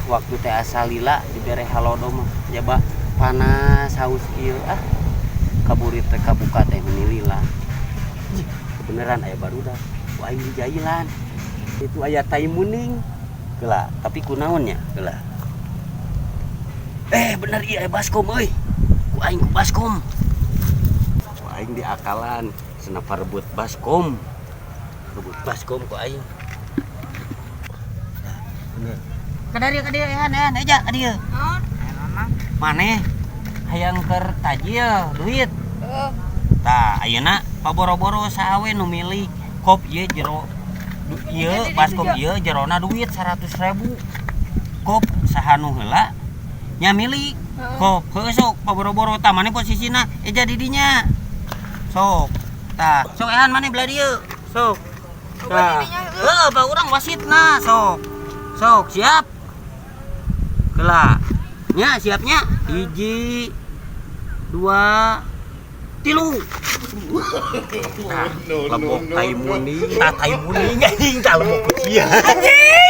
Waktu teh asa lila dibere halodo mah, jaba panas haus ieu. Ah, kaburit teh kabuka teh meni lila. Jih, kebeneran aya barudak ku aing dijailan itu, aya tai muning. Geula, tapi kunaon nya? Geula. Eh, bener ieu aya baskom euy. Ku aing ku baskom, ku aing diakalan senapa rebut baskom, rebut baskom ku aing. Nah, bener. Ka dieu, ka dieu, ehan, ehan, eja ka dieu. Naon? Aya. Maneh hayang keur tajil duit? Heeh. Tah, ayeuna paboro-boro saha we nu milik kop ieu jero ieu baskom ieu, jerona duit 100.000. Kop saha nu heula nya milik kop. Heuh, sok paboro-boro. Tah, maneh posisina eja di dinya. Sok tah, sok ehan, maneh belah dieu, sok. Tah, heuh, ba urang wasitna. Sok, sok, siap? Heula nya, siapnya? Hiji, dua, tilu. Nah, lebok tai muning, tah, tai muning anjing, tah, lebok sia. Anjing.